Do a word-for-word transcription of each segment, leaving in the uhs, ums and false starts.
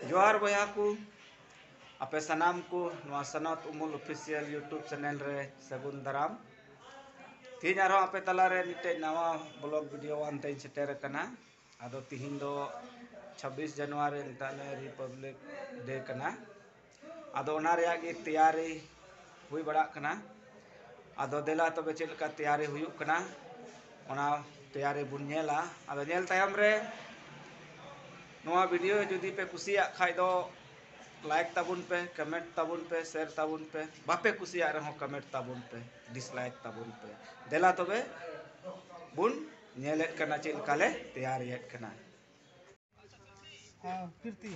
ᱡᱚᱦᱟᱨ ᱵᱚᱭᱦᱟ ᱠᱚ, ᱟᱯᱮ ᱥᱟᱱᱟᱢ ᱠᱚ ᱱᱚᱣᱟ ᱥᱟᱱᱟᱛ ᱩᱢᱩᱞ Official YouTube channel ᱨᱮ ᱥᱟᱹᱜᱩᱱ ᱫᱟᱨᱟᱢ᱾ ᱛᱮᱦᱮᱧ ᱟᱨᱦᱚᱸ ᱟᱯᱮ ᱛᱟᱞᱟᱨᱮ ᱢᱤᱫᱴᱮᱡ ᱱᱟᱣᱟ vlog video ᱟᱱᱛᱮᱧ ᱥᱮᱴᱮᱨ ᱟᱠᱟᱱᱟ᱾ ᱟᱫᱚ ᱛᱤᱦᱤᱧ ᱫᱚ ᱪᱷᱟᱵᱵᱤᱥ ᱡᱟᱱᱩᱣᱟᱨᱤ ᱢᱮᱛᱟᱜ ᱢᱮ Republic Day ᱠᱟᱱᱟ᱾ ᱟᱫᱚ ᱚᱱᱟ ᱨᱮᱭᱟᱜ ᱜᱮ ᱛᱮᱭᱟᱨᱤ ᱦᱩᱭ ᱵᱟᱲᱟᱜ ᱠᱟᱱᱟ᱾ ᱟᱫᱚ ᱫᱮᱞᱟ ᱛᱚᱵᱮ ᱪᱮᱫ ᱞᱮᱠᱟ ᱛᱮᱭᱟᱨᱤ ᱦᱩᱭᱩᱜ ᱠᱟᱱᱟ, ᱚᱱᱟ ᱛᱮᱭᱟᱨᱤ ᱵᱚᱱ ᱧᱮᱞᱟ᱾ ᱟᱫᱚ ᱧᱮᱞ ᱛᱟᱭᱚᱢ ᱨᱮ ᱱᱚᱣᱟ video ᱡᱩᱫᱤ ᱯᱮ ᱠᱩᱥᱤᱭᱟᱜ ᱠᱷᱟᱡ ᱫᱚ like ᱛᱟᱵᱚᱱ ᱯᱮ, comment ᱛᱟᱵᱚᱱ ᱯᱮ, share ᱛᱟᱵᱚᱱ ᱯᱮ, ᱵᱟᱯᱮ ᱠᱩᱥᱤᱭᱟᱜ ᱨᱮᱦᱚᱸ comment ᱛᱟᱵᱚᱱ ᱯᱮ, dislike ᱛᱟᱵᱚᱱ ᱯᱮ᱾ ᱫᱮᱞᱟ ᱛᱚᱵᱮ ᱵᱚᱱ ᱧᱮᱞᱮᱫ ᱠᱟᱱᱟ ᱪᱮᱫ ᱞᱮᱠᱟ ᱞᱮ ᱛᱮᱭᱟᱨᱤᱭᱮᱫ ᱠᱟᱱᱟ᱾ ᱦᱮᱸ, ᱠᱤᱨᱛᱤ᱾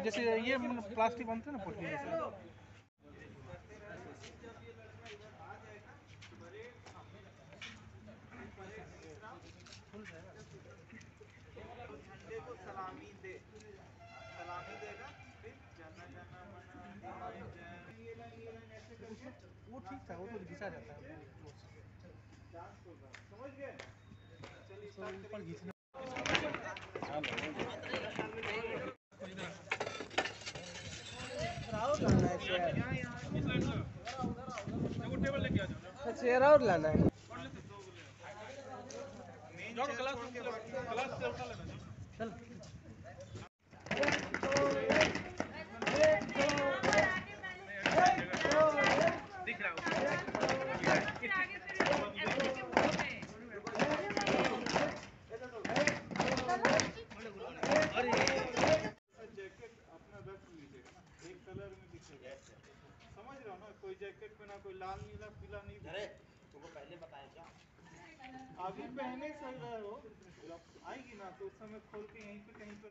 जैसे ये, मतलब, प्लास्टिक बनते हैं ना, पोटली जैसे। झंडे को सलामी दे, सलामी देगा, फिर जन गण मन अधिनायक जय। ये लाइन, ये लाइन ऐसे करके वो ठीक था, वो तो घिसा जाता है। डांस प्रोग्राम, समझ गए? चलिए, स्टार्ट करेंगे। चेयर और लाना है। चल। जैकेट अपना रख लीजिएगा ना, एक कलर में दिखेगा। समझ रहे हो ना, कोई जैकेट पहना, कोई लाल, नीला, पीला नहीं। अरे, तुमको पहले बताया क्या? अभी पहने चल रहे हो, जब आएगी ना तो उस समय खोल के यहीं पे कहीं पे।